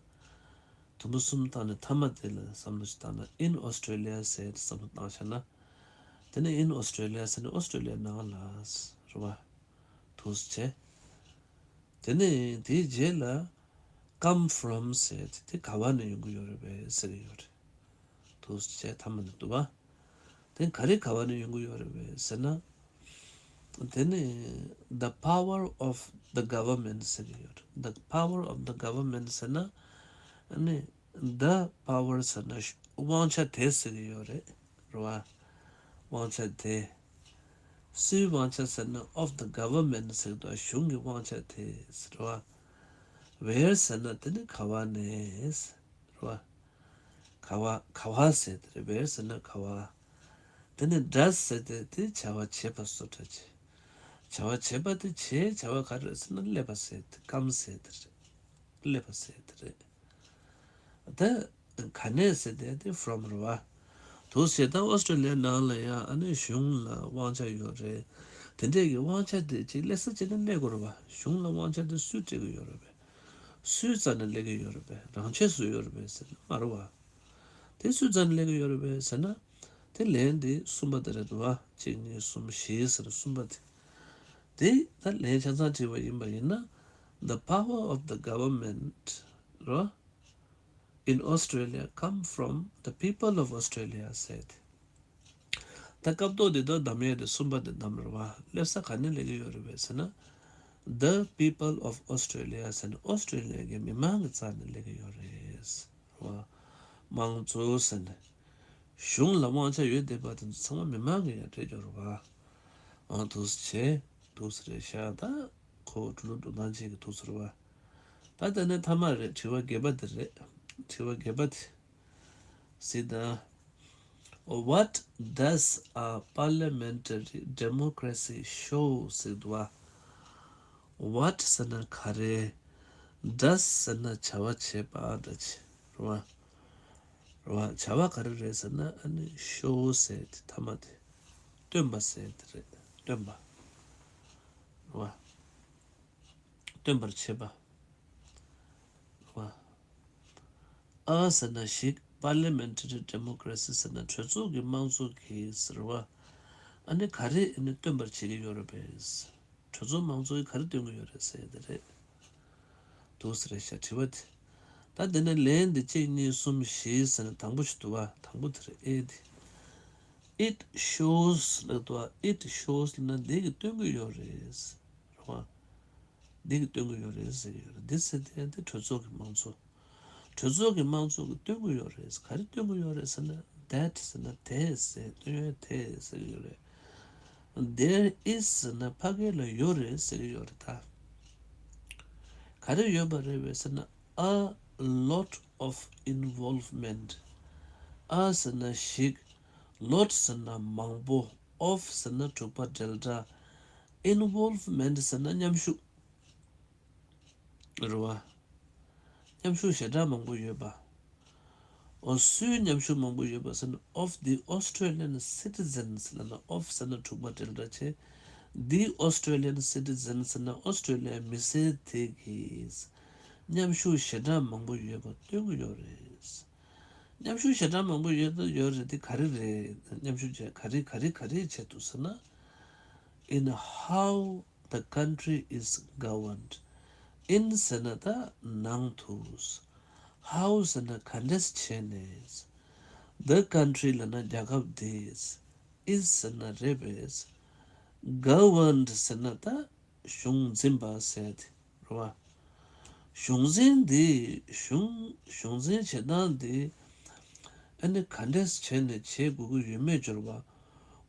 དུམ་བུ་གསུམ་བཏང་ནས་མཐའ་མ་དེ་ལ་བསམ་བློ་ཞིག་བཏང་ན། In Australia ཟེར་ཏེ་བསམ་བློ་བཏང་བཞག་ན། དེ་ནས་In Australia ཟེར་ནས་ཨོ་སི་ཀྲོ་ལི་ཡའི་ནང་ལ་རེད་བ། འདུག་སེ་བྱས། དེ་ནས་དེའི་རྗེས་ལ་come from ཟེར་ཏེ་དེ་ག་བ་ནས་ཡོང་གི་ཡོད་རེད་པས་ཟེར་གྱི་ཡོད་རེད། འདུག་སེ་བྱས་མཐའ་མ་ནས་འདུག་བ། དེ་ག་རེ་ག་བ་ནས་ཡོང་གི་ཡོད་རེད་པས་ཟེར་ན། དེ་ནས་the power of the government ཟེར་གྱི་ཡོད་རེད། The power of the government ཟེར་ན། ཨ་ནི་the power ཟེར་ན་དབང་ཆ་དེ་ཟེར་གྱི་ཡོད་རེད། རེད་བ། དབང་ཆ་དེ། སུའི་དབང་ཆ་ཟེར་ན་of the government ཟེར་གྱི་འདུག་གཞུང་གི་དབང་ཆ་དེ་ཟེར་བ། Where ཟེར་ན་དེ་ནི་ག་བ་ནས་ཟེར་བ། ག་བ་ག་བ་ཟེར་དེ་རེད། Where ཟེར་ན་ག་བ། དེ་ནི་does ཟེར་དེ་དེ་བྱ་བ་བྱེད་པ་བཟོ་འདྲ་བྱེད། བྱ་བ་བྱེད་པ་དེ་བྱེད་བྱ་བ་ག་རེ་རེད་ཟེར་ན་སླེབས་པ་ཟེར་དེ་come ཟེར་དེ་རེད། སླེབས་པ་ཟེར་དེ་རེད། ད་ག་ནས་ཟེར་དེ་དེ་from རེད་བ། འདུག་སེ་ད་ཨོ་སི་ཀྲོ་ལི་ཡའི་ནང་ལ་ཡང་ཨ་ནི་གཞུང་ལ་དབང་ཆ་ཡོད་རེད། དེ་འདྲས་ཀྱི་དབང་ཆ་དེ་ཅིག་སླེབས་ས་ཅིག་ནས་སླེབས་དགོས་རེད་བ། གཞུང་ལ་དབང་ཆ་དེ་སུས་སྤྲད་ཀྱི་ཡོད་རེད་པས། སུའི་རྩ་ནས་སླེབས་ཀྱི་ཡོད་རེད་པས། རང་ཆས་སུ་ཡོད་རེད་པས་ཟེར་ན་མ་རེད་བ། དེ་སུའི་རྩ་ནས་སླེབས་ཀྱི་ཡོད་རེད་པས་ཟེར་ན། དེ་ལན་དེ་གསུམ་པ་དེ་རེད་འདུག་བ། གཅིག་གཉིས་གསུམ་བཞི་ཟེར་གསུམ་པ་དེ། དེ་ད་ལན་ཆ་ཚང་བྲིས་པ་ཡིན་པ་ཡིན་ན། The power of the government རོ། In Australia come from the people of Australia ཟེར་ཏེ། ད་སྐབས་ཐོག་འདི་དག་གདམ་ཡས་དེ་གསུམ་པ་དེ་གདམ་རེད་བ། སླེབས་ས་ག་ནས་སླེབས་ཀྱི་ཡོད་རེད་པས་ཟེར་ན། The people of Australia ཟེར་ནས་ཨོ་སི་ཀྲོ་ལི་ཡ་གི་མི་མང་གི་རྩ་ནས་སླེབས་ཀྱི་ཡོད་རེད་བ། དམངས་གཙོ་ཟེར་ནས་གཞུང་ལ་དབང་ཆ་ཡོད་བསྡད་པ་དེ་ཚོ་ཚང་མ་མི་མང་གི་ཡར་སྤྲད་ཀྱི་ཡོད་རེད་བ། འོ་འདུག་སེ་བྱས་འདུག་སེ་རེད་ཤག་ད་ཁོ་འགྲོ་ལུགས་འགྲོ་སྟངས་ཅིག་གི་འདུག་སེ་རེད་བ། ད་དེ་ནས་མཐའ་མ་རེད། དྲི་བ་བརྒྱད་པ་དེ་རེད། དྲི་བ་བརྒྱད་པ་དེ། གཟིགས་དང་། What does a parliamentary democracy show ཟེར་འདུག་བ། What ཟེར་ན་ག་རེ། Does ཟེར་ན་བྱ་བ་བྱེད་པ་འདྲ་ཅིག་རེད་བ། རེད་བ། བྱ་བ་ག་རེ་རེད་ཟེར་ན་ཨ་ནི་show ཟེར་དེ་མཐའ་མ་དེ། སྟོན་པ་ཟེར་དེ་རེད། སྟོན་པ། རེད་བ། སྟོན་པར་བྱེད་པ། རེད་བ། ཨ་ཟེར་ན་ཞིག Parliamentary Democracy ཟེར་ན་གྲོས་ཚོགས་ཀྱི་དམངས་གཙོ་གི་ཟེར་བ། ཨ་ནི་ག་རེ་ཨ་ནི་སྟོན་པར་བྱེད་ཀྱི་ཡོད་རེད་པས། གྲོས་ཚོགས་དམངས་གཙོ་གི་ག་རེ་སྟོན་གྱི་ཡོད་རེད་ཟེར་དེ་རེད། འདུག་སེ་རེད་ཤག་དྲི་བ་དེ། ད་དེ་ནས་ལན་འདི་གཅིག་གཉིས་གསུམ་བཞི་ཟེར་ནས་དང་པོ་ཞིག་འདུག་བ། དང་པོ་དེ་རེད། ཨེ་དེ། It shows ལབ་འདུག་བ། It shows ལབ་ན་འདི་གིས་སྟོན་གྱི་ཡོད་རེད། རེད་བ། འདི་གིས་སྟོན་གྱི་ཡོད་རེད་ཟེར་གྱི་ཡོད་རེད། འདི་ཟེར་དེ་འདི་གྲོས་ཚོགས་ཀྱི་དམངས་གཙོ། གྲོས་ཚོགས་ཀྱི་དམངས་གཙོ་གིས་སྟོན་གྱི་ཡོད་རེད། ག་རེ་སྟོན་གྱི་ཡོད་རེད་ཟེར་ན། That ཟེར་ན་དེ་ཟེར། སྟོན་ཡོད་དེ་ཟེར་གྱི་ཡོད་རེད། There is ཟེར་ན་ཕ་གི་ལ་ཡོད་རེད་ཟེར་གྱི་ཡོད་རེད་ད། ག་རེ་ཡོད་པ་རེད་པས་ཟེར་ན། A lot of involvement. A ཟེར་ན་ཞིག lot ཟེར་ན་མང་པོ། Of ཟེར་ན་དྲུག་པ་འབྲེལ་སྒྲ། Involvement ཟེར་ན་མཉམ་ཞུགས། རེད་བ། མཉམ་ཞུགས་ཞེ་དྲག་མང་པོ་ཡོད་པ། འོ་སུའི་མཉམ་ཞུགས་མང་པོ་ཡོད་པ་ཟེར་ན། Of the Australian citizens ལབ་ན། Of ཟེར་ན་དྲུག་པ་འབྲེལ་སྒྲ་བྱས། The Australian citizens ཟེར་ན་ཨོ་སི་ཀྲོ་ལི་ཡའི་མི་སེར་དེ་གིས་མཉམ་ཞུགས་ཞེ་དྲག་མང་པོ་ཡོད་པ་སྟོན་གྱི་ཡོད་རེད། མཉམ་ཞུགས་ཞེ་དྲག་མང་པོ་ཡོད་ཡོད་རེད་དེ་ག་རེ་རེད། མཉམ་ཞུགས་བྱས་ག་རེ་ག་རེ་ག་རེ་བྱས་འདུག་ཟེར་ན། In how the country is governed. In ཟེར་ན་ད་ནང་དུ། How ཟེར་ན་ག་འདྲས་བྱས་ནས། The country ལབ་ན་རྒྱལ་ཁབ་དེ། Is ཟེར་ན་རེད་པས། Governed ཟེར་ན་ད་གཞུང་འཛིན་པ་ཟེར་དེ་རེད་བ། གཞུང་འཛིན་འདི་གཞུང་གཞུང་འཛིན་བྱེད་སྟངས་འདི་ཨ་ནི་ག་འདྲས་བྱས་ནས་བྱེད་དགོས་ཀྱི་ཡོད་མེད་སྦྱོར་བ།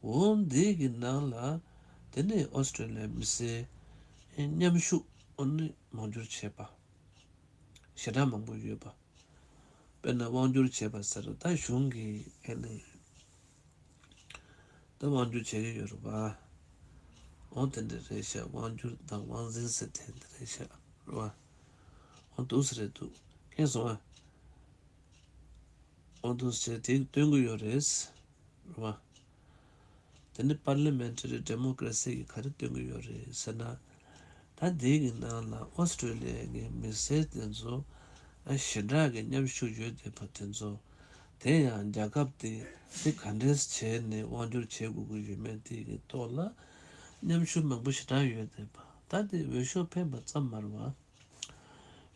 འོ་འདི་གི་ནང་ལ་དེ་ནས་ཨོ་སི་ཀྲོ་ལི་ཡའི་མི་སེར་མཉམ་ཞུགས་ཨ་ནི་མང་སྦྱོར་བྱས་པ། ཞེ་དྲག་མང་པོ་ཡོད་པ། དཔེར་ན་དབང་སྒྱུར་བྱས་པ་ཟེར་ད་གཞུང་གི་ཨ་ནི། ད་དབང་སྒྱུར་བྱེད་ཀྱི་ཡོད་རེད་པ། འོ་དེ་འདྲ་རེད་ཤག་དབང་སྒྱུར་དང་དབང་འཛིན་ཟེར་དེ་འདྲ་རེད་ཤག་རེད་པ། འོ་འདུག་སེ་རེད་འདུག་མཁྱེན་སོང་ཨ། འོ་འདུག་སེ་དེ་སྟོན་གྱི་ཡོད་རེད། རེད་བ། དེ་ནི་པར་ལི་མེན་ཊ་རི་ཌེ་མོ་ཀ་རེ་སི་གིས་ག་རེ་སྟོན་གྱི་ཡོད་རེད་ཟེར་ན། ད་འདི་གི་ནང་ལ་ཨོ་སི་ཀྲོ་ལི་ཡ་གི་མི་སེར་དེ་ཚོ་ཨ་ཞེ་དྲག་གི་མཉམ་ཞུགས་ཡོད་བསྡད་པ་དེ་ཚོ། དེ་ཡང་རྒྱལ་ཁབ་དེ་དེ་ག་འདྲས་བྱས་ནས་དབང་སྒྱུར་བྱེད་དགོས་ཀྱི་ཡོད་མེད་དེ་གི་ཐོག་ལ་མཉམ་ཞུགས་མང་པོ་ཞེ་དྲག་ཡོད་བསྡད་པ། ད་དེ་འོས་ཤོག་འཕེན་པ་ཙམ་མ་རེད་བ།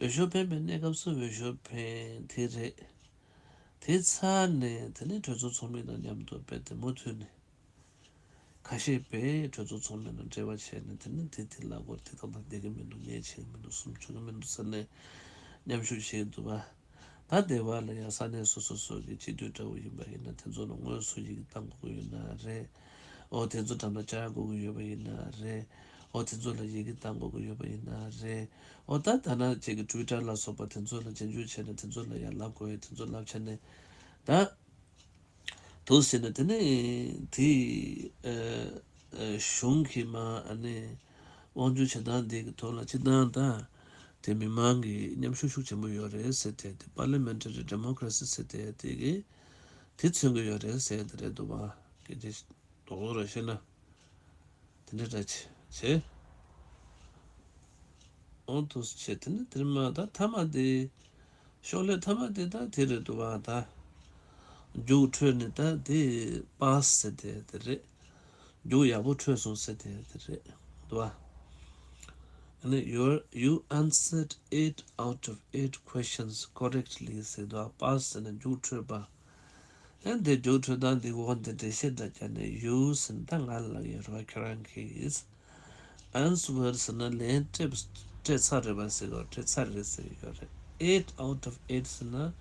འོས་ཤོག་འཕེན་པའི་གནས་སྐབས་སུ་འོས་ཤོག་འཕེན་དེ་རེད། དེ་ཚར་ནས་དེ་ནས་གྲོས་ཚོགས་ཚོགས་མི་དང་མཉམ་དུ་རྦད་དེ་མུ་མཐུད་ནས་ཁ་ཤས་པས་གྲོས་ཚོགས་ཚོགས་མི་དང་འབྲེལ་བ་བྱས་ནས། དེ་ནས་དེ་དེ་ལ་གོ་དེ་ཏག་ཏག་བསྡད་ཀྱི་མི་འདུག་ངས་བྱེད་ཀྱི་མི་འདུག་སུམ་བྱུང་གི་མི་འདུག་ཟེར་ནས་མཉམ་ཞུགས་བྱེད་ཀྱི་འདུག་བ། ད་སྡེ་བ་ལ་ཡང་ས་གནས་སོ་སོ་སོ་གི་སྤྱི་འཐུས་འདྲ་བོ་ཡིན་པ་ཡིན་ན། དེ་ཚོ་ལ་དངོས་སུ་ཡི་གེ་བཏང་དགོས་ཀྱི་ཡོད་ན་རེད། ཨོ་དེ་ཚོ་འགྲམ་ལ་བཅར་དགོས་ཀྱི་ཡོད་པ་ཡིན་ན་རེད། ཨོ་དེ་ཚོ་ལ་ཡི་གེ་བཏང་དགོས་ཀྱི་ཡོད་པ་ཡིན་ན་རེད། ཨོ་ད་ད་ན་ཅིག་གི་ཊུ་ཝི་ཊར་ལ་སོགས་པ་དེ་ཚོ་ལ་རྗེས་འཇུག་བྱས་ནས་དེ་ཚོ་ལ་ཡང་ལབ་དགོས་ཡོད། དེ་ཚོ་ལབ་བྱས་ནས་ད་འདུག་ཟེར་ནས། དེ་ནས་དེ་ཨ་ཨ་གཞུང་གི་མ་ཨ་ནི་དབང་སྒྱུར་བྱེད་སྟངས་འདི་གི་ཐོག་ལ་སྤྱིར་བཏང་ད་དེ་མི་མང་གི་མཉམ་ཞུགས་ཤུགས་ཆེན་པོ་ཡོད་རེད་ཟེར་ཏེ། དེ་པར་ལི་མེན་ཊ་རི་ཌེ་མོ་ཀ་རེ་སི་ཟེར་ཏེ་དེ་གི་དེ་མཚོན་གྱི་ཡོད་རེད་ཟེར་དེ་རེད་འདུག་བ། སྐད་ཆ་རྡོག་རྡོག་ར་བཤད་ན། དེ་འདྲ་འདྲ་བྱས་བྱས། འོ་འདུག་སེ་བྱས། དེ་ནི་དེར་མ་ད་མཐའ་མ་དེ། ཤོག་ལྷེ་མཐའ་མ་དེ་ད་དེ་རེད་འདུག་བ། ད་རྒྱུགས་འཕྲོད་ནས་ད་དེ་པཱ་སི་ཟེར་དེ་དེ་རེད། རྒྱུགས་ཡག་པོ་འཕྲོད་སོང་ཟེར་དེ་དེ་རེད་འདུག་བ། ཨ་ནི། Your, you answered eight out of eight questions correctly ཟེར་འདུག་བ། པཱ་སི་ཟེར་ན་རྒྱུགས་འཕྲོད་པ། ཨ་འདི་རྒྱུགས་འཕྲོད་སྟངས་འདི་འོ་འདི་འགྲེལ་བཤད་འདྲ་བརྒྱབ་ནས། ཡུ་ཟེར་ན་ད་ང་ལབ་ཡོད་རེད་བ། ཁྱོད་རང་གིས། ཨན་སི་ཝར་ཟེར་ན་ལན་སྤྲད་སྤྲད་ཚར་རེད་པ་ཟེར་གི་ཡོད། སྤྲད་ཚར་རེད་ཟེར་གི་ཡོད་རེད། Eight out of eight ཟེར་ན་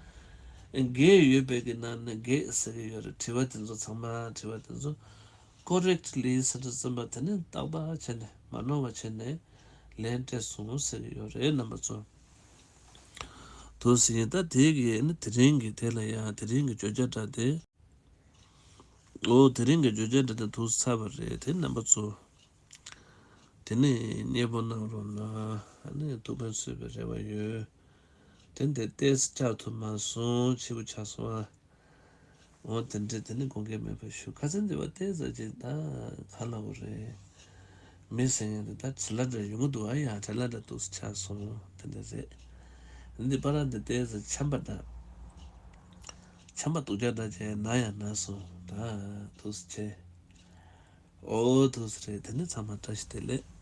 བརྒྱད་ཡོད་པའི་གི་ནང་ནས་བརྒྱད་ཟེར་གི་ཡོད་རེད། དྲི་བ་དེ་ཚོ་ཚང་མ། དྲི་བ་དེ་ཚོ་ཀོ་རེག་ཊི་ལི་ཟེར་དུས་ཙམ་པ་དེ་ནི་ཏག་ཏག་བྱས་ནས་མ་ནོར་བ་བྱས་ནས་ལན་སྤྲད་སོང་ཟེར་གི་ཡོད་རེད། རྣམ་པ་ཚོ། འདུག་སེ་ཡིན། ད་དེ་གི་ནི་དེ་རིང་གི་དེ་ལ་ཡང་དེ་རིང་གི་བརྗོད་བྱ་འདྲ་དེ། འོ་དེ་རིང་གི་བརྗོད་བྱ་འདྲ་དེ་འདུག་སེ་ཚར་བ་རེད། དེ་རྣམ་པ་ཚོ། དེ་ནས་མཉེས་པོ་གནང་རོགས་གནང་། ཨ་ནི་ཐུགས་ཕན་གསོས་པའི་རེ་བ་ཡོད། དེ་འདི་ཏོག་ཙམ་བཅག་ཐུབ་མ་སོང་། ཕྱི་པོ་ཆགས་སོང་ཨ། འོ་དེ་འདྲས་དེ་ནི་དགོངས་འགལ་མེད་པ་ཞུ། ཁ་སང་འདི་བ་ཏོག་ཙམ་ཅིག་ད་ག་ལབ་དགོས་རེད། མི་ཟེར་མཁན་དེ་ད་བྱི་ལ་འདྲ་ཡོང་གི་འདུག་ཨ། ཡ་བྱི་ལ་འདྲ་འདུག་སེ་ཆགས་སོང་། དེ་འདྲ་རེད། འདི་པར་འདི་ཏོག་ཙམ་ཆམ་པ་འདྲ། ཆམ་པ་སྡུག་ཅག་འདྲ་བྱས་ན་ཡང་ན་སོང་ད། འདུག་སེ་བྱས། འོ་འདུག་སེ་རེད། དེ་ནི་ཚང་མ་བཀྲ་ཤིས་བདེ་ལེགས།